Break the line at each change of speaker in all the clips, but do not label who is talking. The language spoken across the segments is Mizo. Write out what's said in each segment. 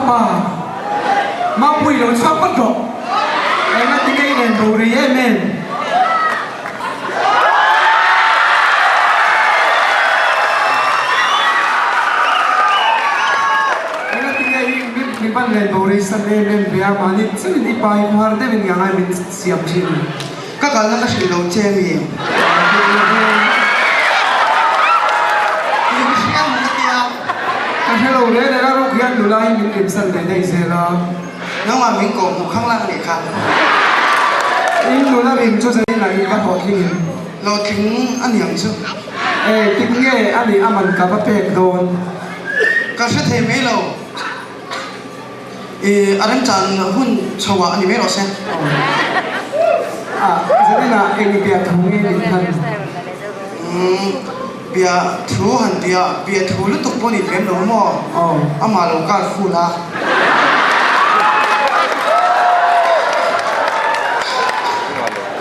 pa. Mapui lo chhuak vat rawh. Engati nge i len bo rei em em? Engati nge i mi ban len bo rei san em em ve a, mahni chiahin i pa hi khuar deuhin nge angai min siam thin.
Ka kalna ka hrilh lo che mi. In hria maw ka tia.
Ka hre lo reng reng a, ruk hian nula hi min rimsan ve daih zel a.
Nangmah min kawh hmuh khang lak anih kha.
In nula rim chu zanin ah in va hlawhtling in.
Hlawhtling a niang chu.
E tik nge a nih a man ka va pek dawn.
Ka hre thei mai lo. I a remchan hun chho ah a ni mai rawh se.
A zanin ah eng bia thu nge nih hlan.
Umm bia thu han bia bia thu lutuk pawh ni lem lo maw?
Aw.
Amah lo kar full a.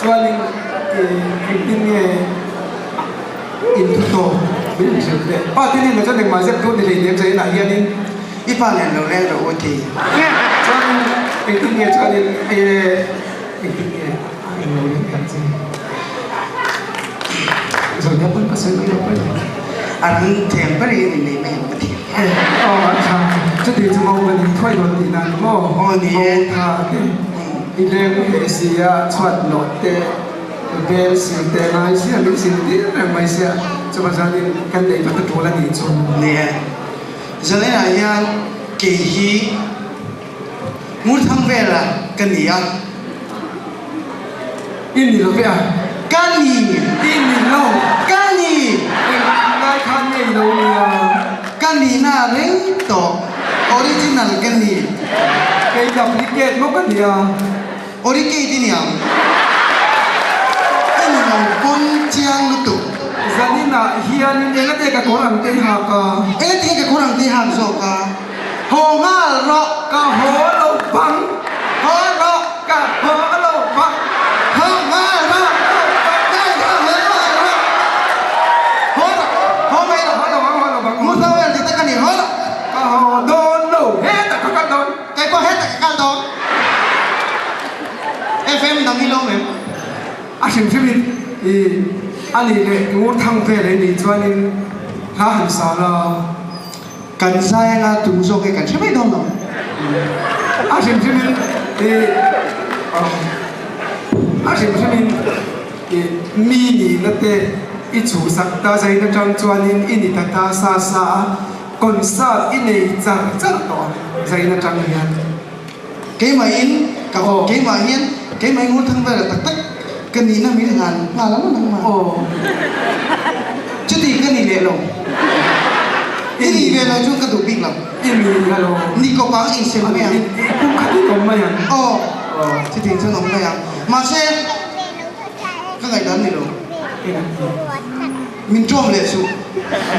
Chuanin i engtin nge in thu tawp min hrilh teh. Pa te nen chuan engmah zep tur ni hlei nem zanin ah hianin.
I pa nen lo leng rawh u ti.
Chuanin engtin nge chuanin engtin nge a eng lo leng tak che. Zawhna pawn ka sawi mai lo pawi lo.
A rang thiam ber hi ni nei mai ang ka thiam.
Aw a tha, chuti chu mo ka ning thuai dawn tih nan maw?
Aw ni e.
Mo tha te, i leng heh si a, chhuat nawh te, bel sil te ngai sia, min sil tir reng mai sia, chuvang chuanin kan neih vat a tul a nih chu.
Ni e. Zalenah hian kei hi Ngurthang vela ka ni a.
I ni lo ve a.
Ka ni.
I ni lo.
Ka ni.
Engtik lai khan nge i lo ni a?
Ka nihna a rei tawh. Original ka ni.
Kei duplicate maw ka ni a?
Oricate i ni ang. Ka ni lo pawn chiang lutuk.
Zaninah hianin engate ka kawr ang te i hak a?
Engate nge ka kawr ang te i hak zawk a? Haw nghal rawh!
Ka haw lo bang!
Haw rawh!
Ka haw lo bang!
Haw nghal rawh! Ka haw nghal rawh! Haw rawh! Haw mai rawh!
Haw lo bang! Haw lo bang!
Mu tho vel ti tak a ni, haw rawh!
Ka haw dawn lo! Hetah ka kal dawn!
Kei pawh hetah ka kal dawn! FM dang hi lo em?
A hrim hrim in i a nih leh ngur thang vel ei nih chuanin hla han sa la.
Kan zai anga tu zawk nge kan hre mai dawn lo.
A hrim hrim in i a hrim hrim in i mi nihna te i chhuhsak ta zain atang chuanin i ni ta ta sa sa a, concert i nei char char tawh a zain atang hian.
Keimah in ka keimah hian keimah in Ngurthang vela tak tak ka nihna min hlan nghal ang nangmah. Chuti ka ni leh lo. I nih ve lo chu ka duh bik lo.
I ni ve lo.
Ni kawp ang insem mai ang.
I kum khat in awm mai ang.
Aw chuti chuan awm mai ang. Mahse ka ngaihdan ni lo. Min ṭawm leh suh.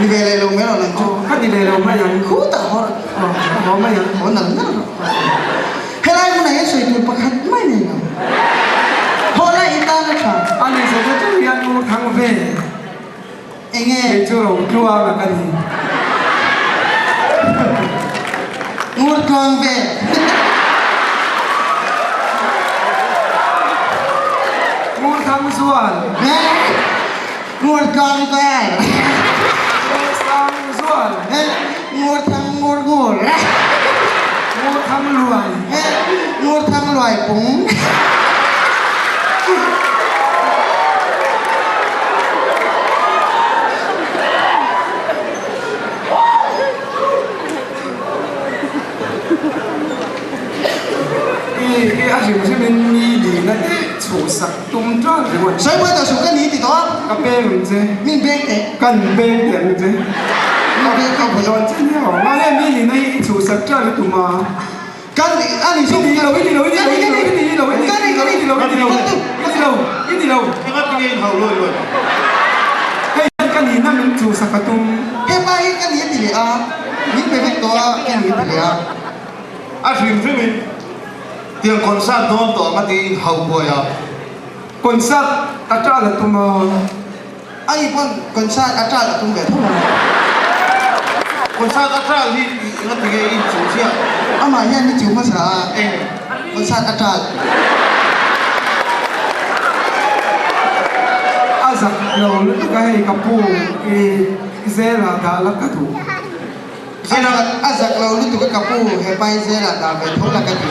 Ni ve leh lo mai rawh nang chu.
Ka ni leh lo mai ang.
Khutah haw rawh.
Aw, ka haw mai ang.
Haw nal nal rawh. Helai hmunah hian sawi tur pakhat mai nei lo. Haw lai i tan a ṭha.
A ni sawi chu chu hian ngur thang ve.
Enge?
Kei chu ro tluang a ka ni.
Ngur tluang ve.
Ngur thang zual.
Ngur tlang vel.
Ngur sang zual.
Ngur thang ngur ngur.
Ngur thang luai.
Ngur thang luai pung.
I i a hrim hrimin mi lihna te chhuhsak Tum tan ringawt.
Sawi buai tawh suh ka ni ti tawh a.
Ka peng ang che.
Min beng teh.
Kan beng teh ang che.
Min beng
Ka bu dawn che nia aw. Mahse mi nihna hi i chhuhsak ṭan a tum a.
Kan a ni
I ni lo, i ni lo, i ni lo, i ni lo, i ni lo, i ni lo, i ni lo, i ni lo, i ni lo, i ni lo.
Engati nge in hau luai luai?
Hei hian ka nihna min chhuhsak a tum.
Hepa hi ka ni a ti leh a, min pe vek tawh a, ka ni a ti leh a.
A hrim hrimin. Tiang concert dawn tawh ang a tiin hau buai a.
Concert a ṭal a tum a.
A ni pawn concert a ṭal a tum ve tho ang.
Concert a trial hi enga ti nge in chu chiah?
Amah hian mi chu hmasa a.
Eng?
Concert a trial.
A zak lo lutuk a hei ka pu i zela dah la ka duh.
A zak a zak lo lutuk a ka pu hepa hi zela dah ve tho la ka ti.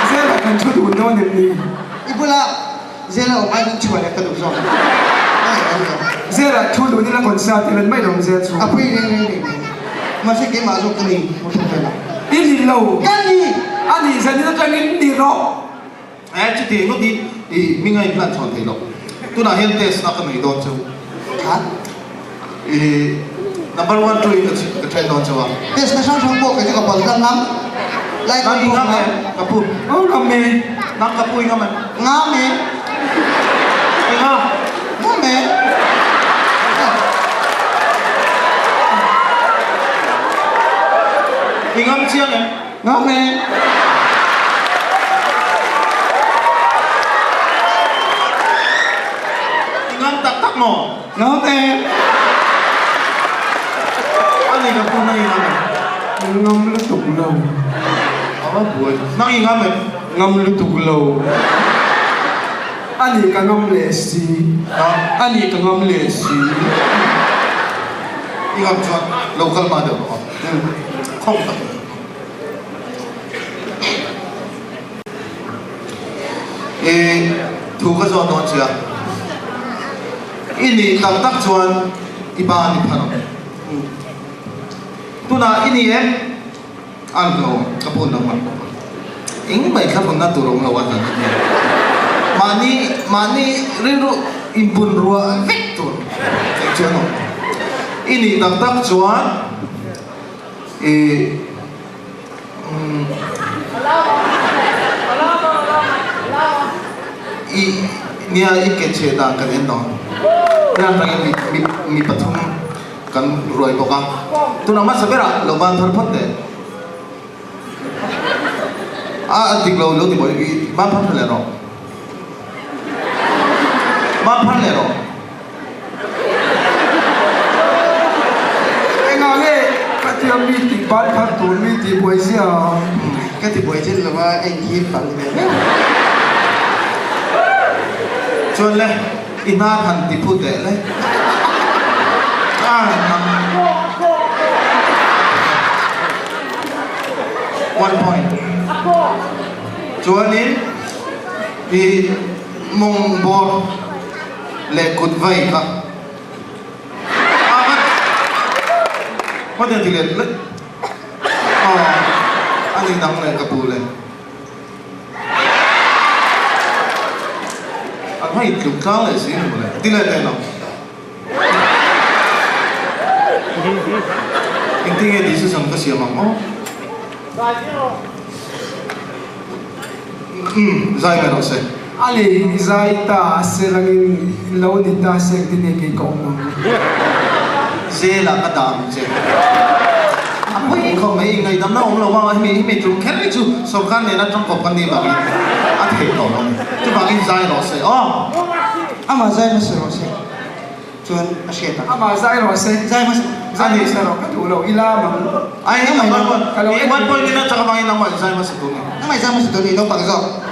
Zela kan thu dun dawn em ni?
I bula zela awm ai chuan chhuah leh ka duh zawk.
Zela thu dun ila concert ila mai lo ang zel chu.
A pui reng reng reng reng. Mahse keimah zawk ka ni motor velah.
I ni lo.
Ka ni!
A nih zanin atangin ni rawh.
Eh chuti ngawt hi i hming a inhlan chhawn thei lo. Tunah hian test na ka nei dawn cheu.
Kha?
I number one two in ka ka then dawn cheu a.
Test na hrang hrang pawh kei chu ka pal tlang ngam. Lai
Nang i ngam em? Ka pu.
Aw ngam e.
Nang ka pu i ngam em?
Ngam e.
I ngam?
Ngam e.
I ngam chiang em?
Ngam e.
I ngam tak tak maw?
Ngam e.
A ni ka pu nang i ngam em?
Ngam lutuk lo.
A va buai. Nang i ngam em?
Ngam lutuk lo. A ni ka ngam leh si. A ni ka ngam leh si.
I ngam chuan lo kal hma deuh rawh aw. Khawng tak. I thu ka zawt dawn che a, i nih tak tak chuan i ba ni phar ang. Tunah i ni em? A lo, ka phun lo ngam bawk a. Eng mai thla phunna tur awm lo a hna nia. Mahni, mahni rilru inbun ruah vek tur eng chuan awm. I nih tak tak chuan I I nia i ke chhe dan kan en dawn. Hei atangin mi mi mi pathum kan ruai bawk a. Tunah hmasa berah lo ban thar phawt teh. A a dik lo lo ti maw i ban phar leh rawh. Ban phar leh rawh.
Engah nge ka tia mi tih ban phar tur mi tih buai zia?
Ka ti buai chin lova eng hi pal ve viau.
Chuan le i hna han ti phu teh le. One point. Chuanin i mawng bawr. Leh kut vai kha a vat vat in ti let lek aw a ni dang leh ka pu le an hma in tluk tlang leh si ni mawle ti let leh lo engtin nge decision ka siam ang aw umm zai mai rawh se.
A lei i zai ta a se langin lo ni ta se engtin nge kei ka awm ang?
Zela ka dah ang che. A pawi khawp mai, ingaihdamna awm lo vang a hemi hemi tum kher hi chu sorkar nena tangkawp kan nih vangin a theih tawh lo a ni. Chuvangin zai rawh se aw.
Amah zai hmasa rawh se. Chuan a hriat ang.
Amah zai rawh se.
Zai hmasa.
Zai hmasa rawh ka duh lo i lam ang.
Ai nangmah one point one point in a chak avangin nangmah in zai hmasa tur ni.
Nangmah in zai hmasa tur ni naupang zawk.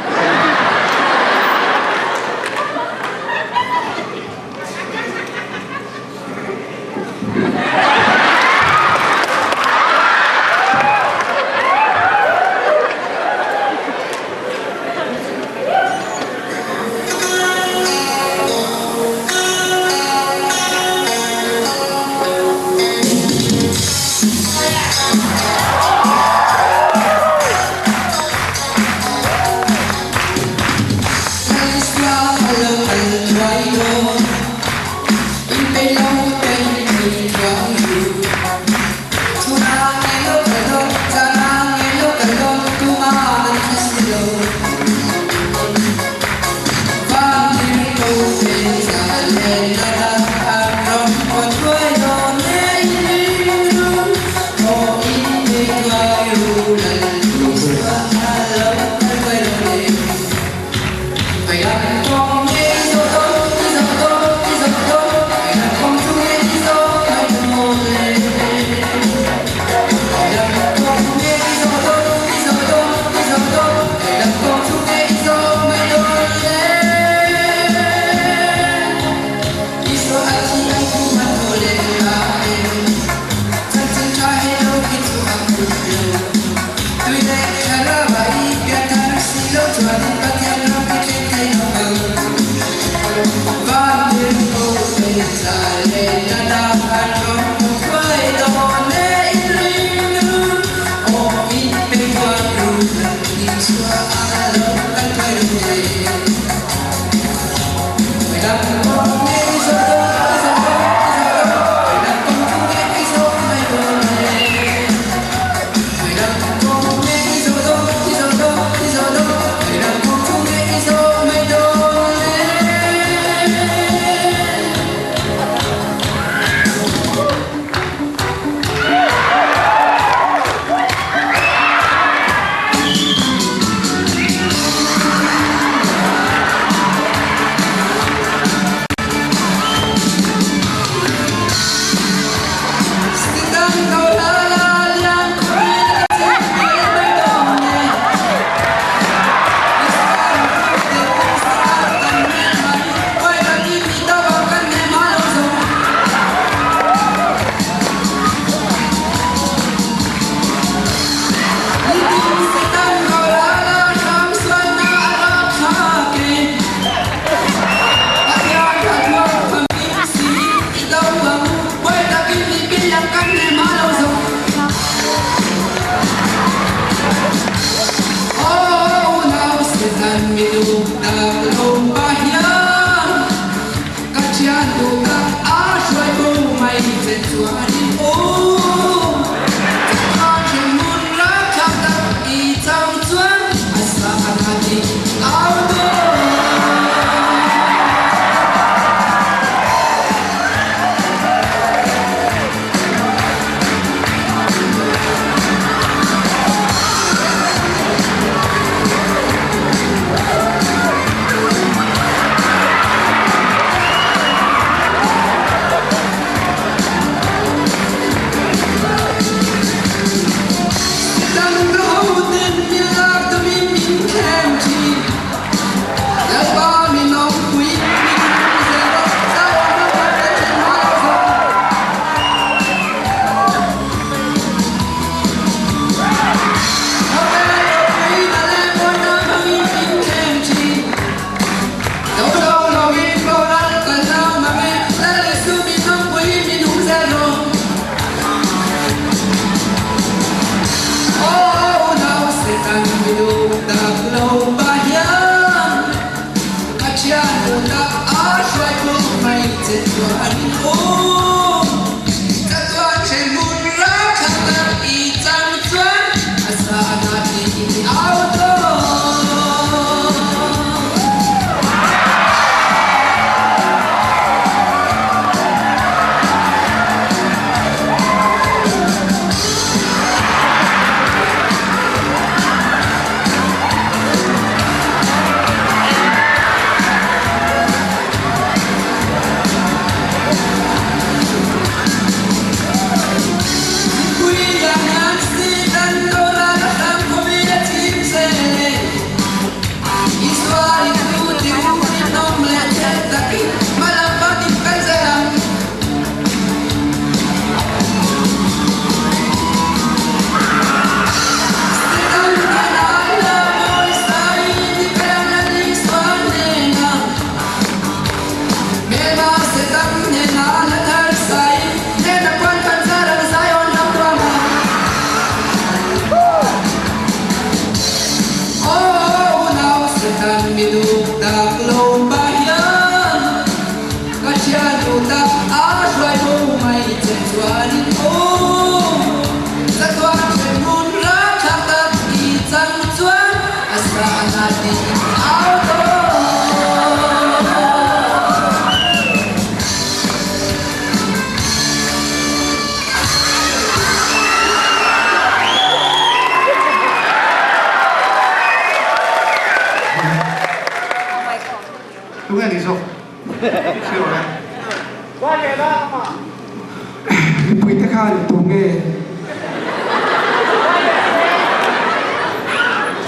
Mipuite khan tunge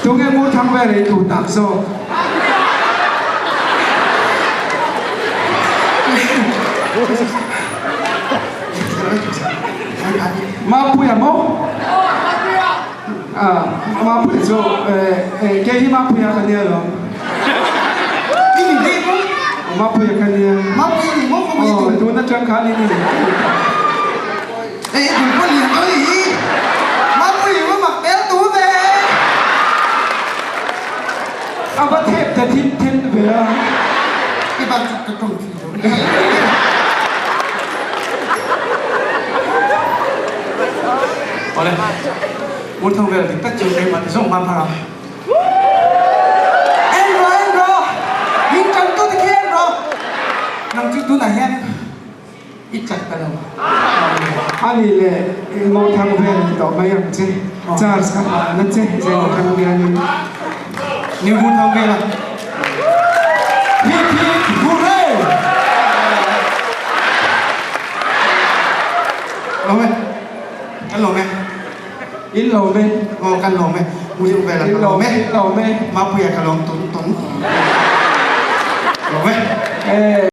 tunge Ngurthang vel ei tur tak zawk? Mapuia maw? Mapuia chu kei hi Mapuia ka nia lo.
I ni daih maw?
Mapuia ka nia.
Mapuia ni maw ka mai
tu? Tun atang khan i ni.
Ei i pawh lian tawh ni hi. Mapuia va mak tel tu ve.
A va thep ta thin then ve a.
I bak chu ka tawng thin lo.
Awle, Ngurthang vel dik tak chu keimah ti zawng hman phar ang.
En rawh, en rawh, min tan tu te khi en rawh. Nang chu tunah hian i chat ta lo.
Ani le Ngurthang vel ni tawh mai ang che. Charge ka hman a che, zai Ngurthang hianin.
Ni Ngurthang vel a.
Hip hip hurray!
Lawm e, kan lawm e.
In lawm e.
Aw kan lawm e. Muzium velah ka lawm e.
In lawm e.
Mapuia ka lawm tun tun. Lawm e.
Eh.